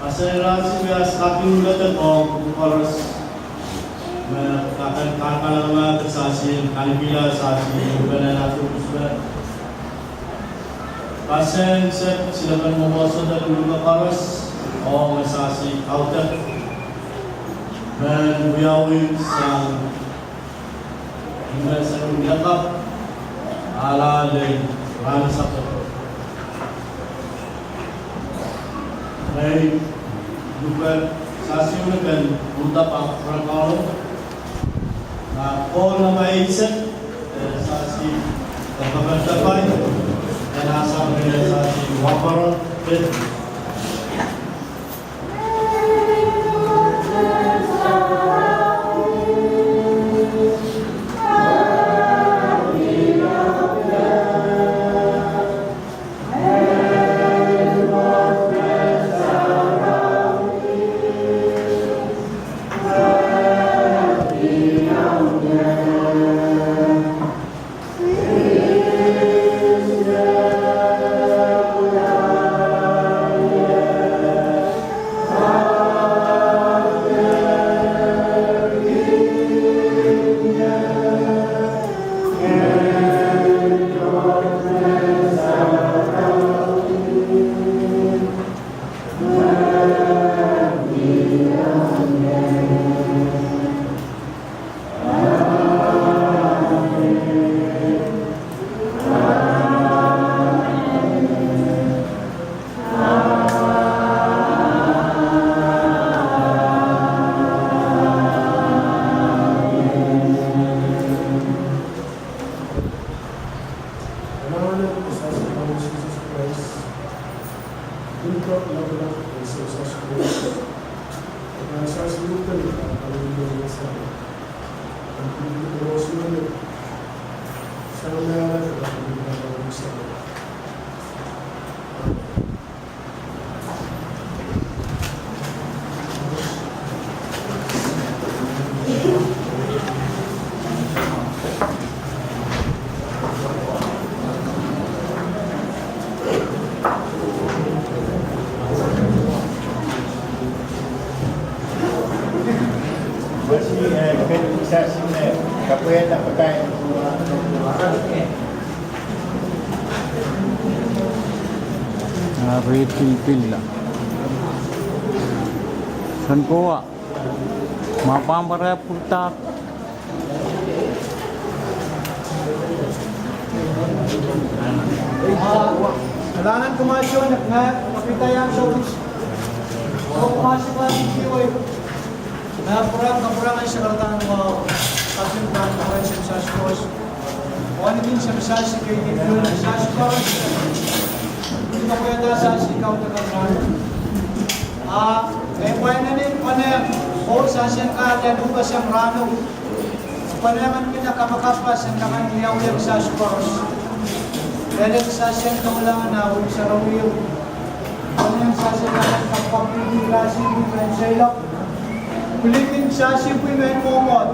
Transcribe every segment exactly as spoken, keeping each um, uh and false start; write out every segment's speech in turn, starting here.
Pasei rasi wias kaping ulete ong koaros me kakan kakan me sasi kalikila sasi pene na tukus me. Pasei se silakan momoso de luluka koaros ong sasi kaudok me wiawi sang Ime seri wiakapw ala lei rahnwet sapo. Ngehi luke sasi me kin uhdahn pak pwuran Kauno. Na Pohl namaisek, eh, sasi kapakaptapai, eh, na sasi me sasi waparon, eh, Anahne Sises Krais, Pwuhk Lapalap en Sises Krais, Ari pilipil la. Sen kowa. Ma pahn pere pwurda. Alahngan kumwail soh, ngehi kapitaiong sou kis. Oh kumwail soh, kumwail soh, kumwail soh. Nah, pwurang, kapwurang en sakaradahn mwahu. Kaping pahn pwurang Sises Krais. Wauneki Sises Krais, ketin pwurang Sises Krais. Kapwurang Sises Krais. Ah, e pwain eni, pwene, oh Sises Krais, e luhkasang rahno. Pwene men pil kapakap sang kak en wiawi Sises Krais. Pwene Sises Krais, kapwurang en Ngehn Sarawi. Pwene Sises Krais, kapakap pil Sises Krais, pil men seiloak. Pil men Sises Krais, pil men mwomwohd.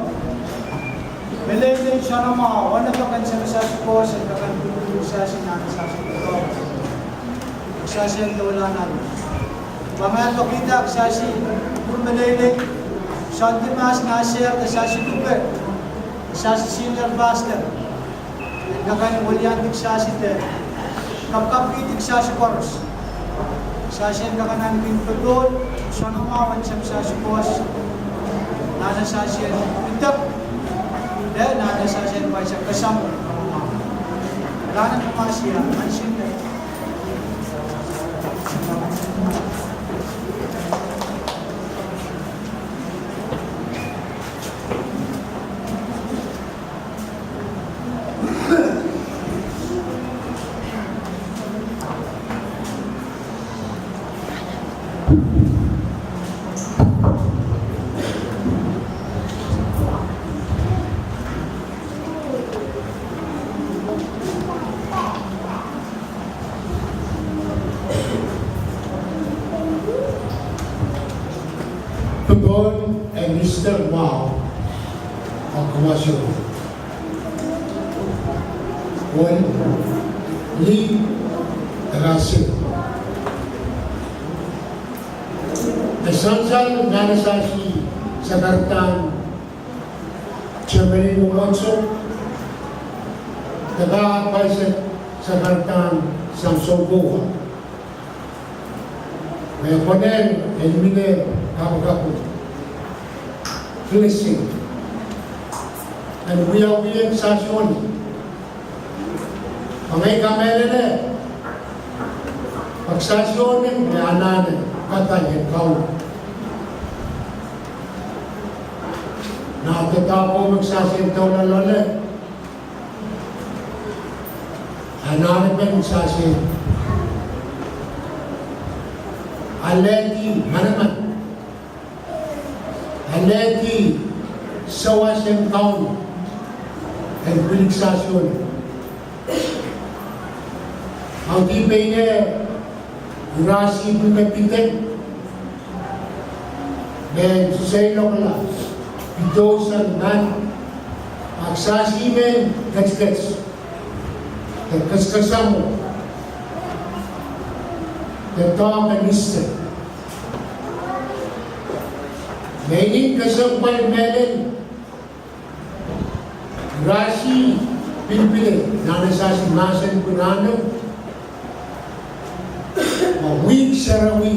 Meleilei soanamwahu, oh pwuhken Sises Krais, en kak en pil Sises Krais, nan Sises Krais. Sises Krais, kapwurang en Ngehn Sarawi. Pwe ma pekihda Sises Krais, pil meleilei, soandi mahs, nah seri, Sises Krais luhke, Sises Krais senior pastor. En kak en weliandi Sises Krais de kapakapkihdi Sises Krais koaros. Sises Krais, en kak en ahneki popohl soanamwahu en Sises Krais. Nan Sises Krais en idek, de nan Sises Krais en pwain sakasamwo. Nan kumwail soh, ansou me Popohl en Easter mwahu, oh kumwail soh. Wen, ni, rasu. E sansal Ngehn Sarawi sakaradahn Semenei mwomwohdiso, de ka paise sakaradahn sang sounkowa. Me konehng en mie kapakap, blessing, en wiawi en sarawi. Pwe ngehi kamehlele, pwe sarawi me anahne kapai en Kauno. Nah, de dahme sarawi en doula loale, anahne pen sarawi alehdi manaman, alehdi sawas en Kauno en pil sarawi. Audih pein eh, irasi pil me pidek, me seiloakla, pidousan nan, ahpw sarawi me ketiket, de kesikesamwo, de doahke niste. Me ih kesempwal mehlel, irasi pilipil, nan sarawi mahsen pwurano, me wihk sarawi,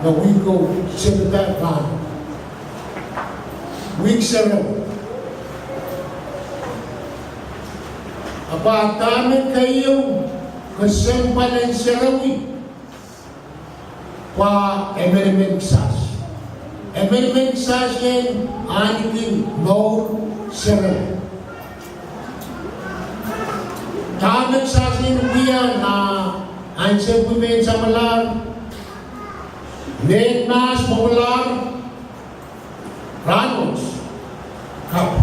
me wihk o sepida pahn wihk sarawi. Ahpw dahme keieu kesempwal en sarawi? Pwe emenemen sarawi. Emenemen sarawi en ahneki mour sarawi. Dahme sarawi en wia nan ansou pwumen samwalahr, mehn mahs mwomwlahr, rahnwet, kapw,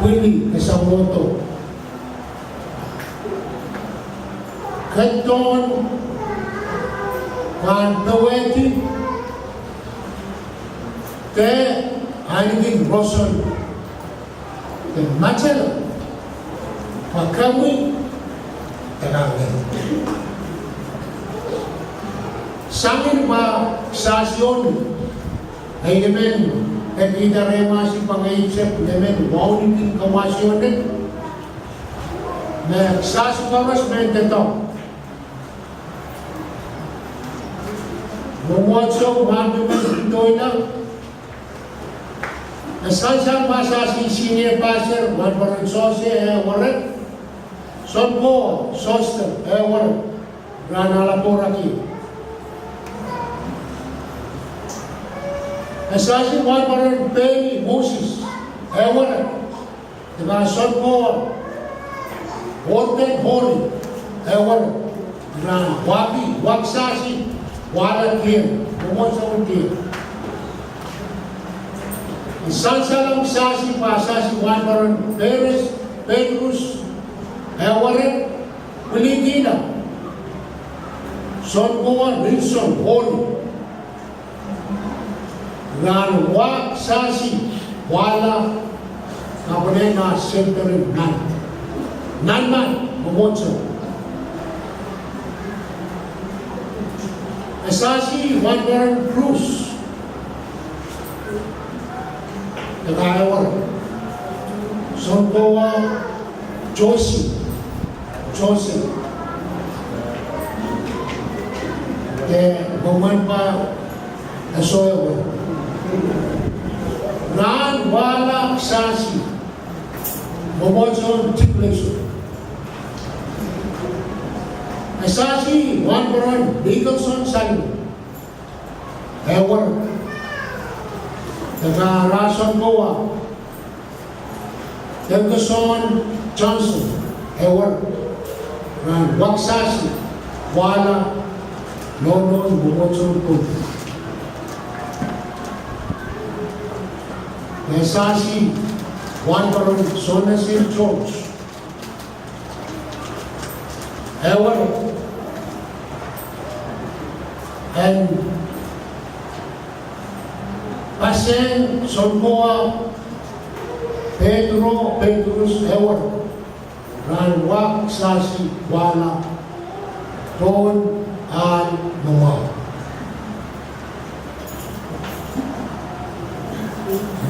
pwili kesempwal, kedohn pahn powehdi, de ahneki roson, de matala, pwe kemwi, de kangei. Sangin pwe sarawi, e emen, e pid rehmwail pwe ngehi pil emen wauneki kamwasionek, me sarawi koaros me doadoahk. Mwomwohdiso mwahu me pil doula. E sansal me sarawi senior pastor, Wahnpoaron Sose, eh, werek. Sounkowa Sose, eh, werek. Rahn alapou raki. E sarawi Wahnpoaron Peni Moses, eh, werek. De pahn sounkowa Orten Holi, eh, werek. Rahn wahki, wahki sarawi, wahla dier, mwomwohdiso dier. E sansal me sarawi, pwe sarawi Wahnpoaron Peres, Petrus, eh, werek, pwilikihla sounkowa Rilson Holi. Rahn wahki sarawi, wahla, kapwunehla senteren nan, nan, nan, mwomwohdiso. E sarawi Wahnpoaron Cruz, de ka, eh, werek. Sounkowa Josie, Joseph, de mwomwen pa, eh, soh, eh, werek. Rahn wahla sarawi, mwomwohdiso Tikleso. E sarawi Wahnpoaron Nicholson Salmon, eh, werek. De ka, rahn sounkowa Delkeson Johnson, eh, werek. Rahn wahki sarawi, wahla, nohno, mwomwohdiso pwon. E sarawi Wahnpoaron Sohnasir George, eh, werek. En paseng sounkowa Pedro Petrus, eh, werek. Rahn wahki sarawi, wahla, Pohn ahl me mwahu.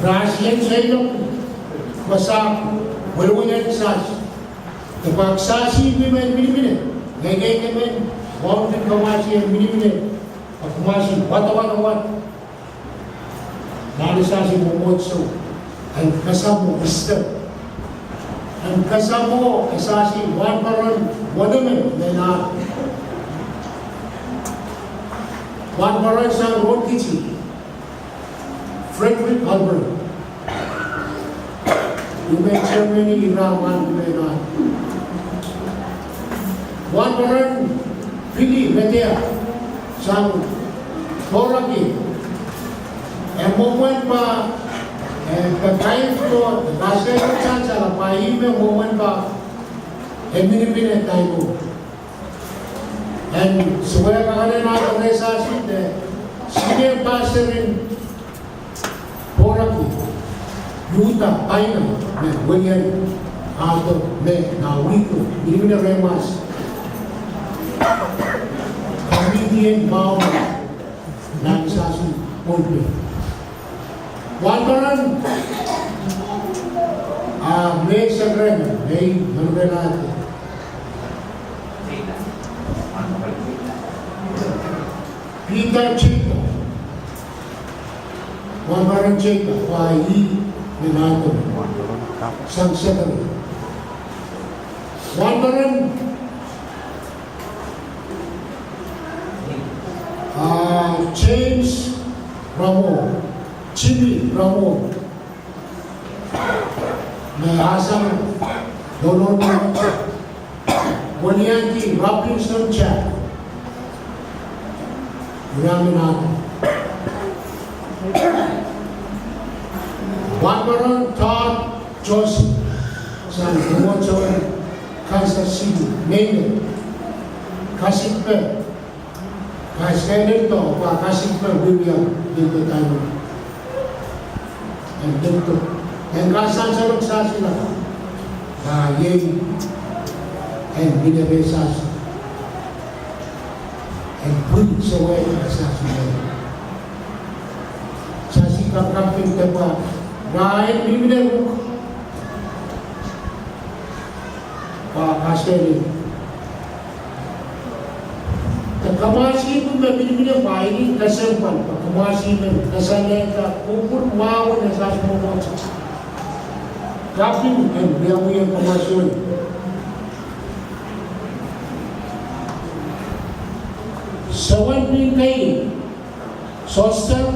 Rasien seiloak, wasa, welwel en kisasi. Depwak kisasi pwe men minimine, ngehi kei men, wauneki kamwahsien minimine, a kamwahsien wadawad. Nan kisasi mwomwohdiso, en kasamwo Easter. En kasamwo kisasi wahnpoaron weneu me nan. Wahnpoaron sang Rohnkiti, Frederick Albert. Ih me Germany, ira mwahu me nan. Wahnpoaron Billy Medea sang Pohnpei. E mwomwen pwe, e, pakain ko, kasehse sang sang pwe ih me mwomwen pwe e minimine daino. En suwed kakenen ahto rehsasi de senior pastor en Pohnpei, Utah, Paina, me welien ahto me nan wihko, minimine rehmwahu. Committee en mwahu, nan kisasi Pohnpei. Wahnpoaron, a, me sekeren, me i, me rehmwahu. Peter Jacob. Wahnpoaron Jacob, wa ih me nan ahto sang sekeren. Wahnpoaron, a, James Ramo, Jimmy Ramo. Me asang, donon, Wonianki Robinson Jack. Ira me nan ahto. Wahnpoaron Todd Joseph. Sang mwomwohdiso en Kansas City, Maine. Kasikpe. Kaskehlen do, pwe kasikpe wiewia, lihdo daino. En lihdo. En kasansalehng kisasi la. A iei en mihmi rehsasi. En pwil sewese kisasi me. Sasi kapakapki depwa. Ra en mihmi ruk. Pwe kaskehlen. Kamwahsi me minimine pwe ih kesempwal, pwe kamwahsi me kasalehda kupwur mwahu en sasi mwomwohdiso. Kaping en wiawi en kamwahsi. Sewen pin kei, Soster,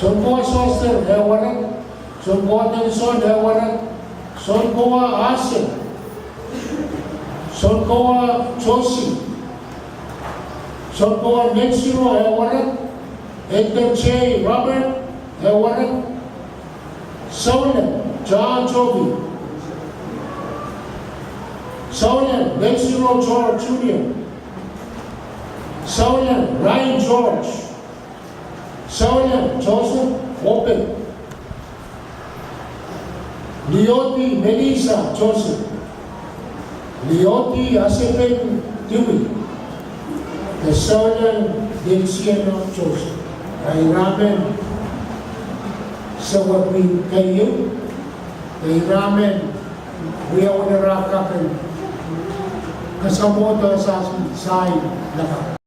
Sounkowa Soster, ewerek, Sounkowa Nelson, ewerek, Sounkowa Ase, Sounkowa Josie, Sounkowa Nensiro, ewerek, Elder J Robert, ewerek, Souleng John Jovi, Souleng Nensiro George Junior, Souleng Ryan George, Souleng Joseph Obed, Leoti Melissa Joseph, Leoti Asepeni Dewey, de Souleng Nelsieno Joseph. Ira men sewen pin keieu, ira men wiawi en ira kaping, kasamwohdo sasi sai laka.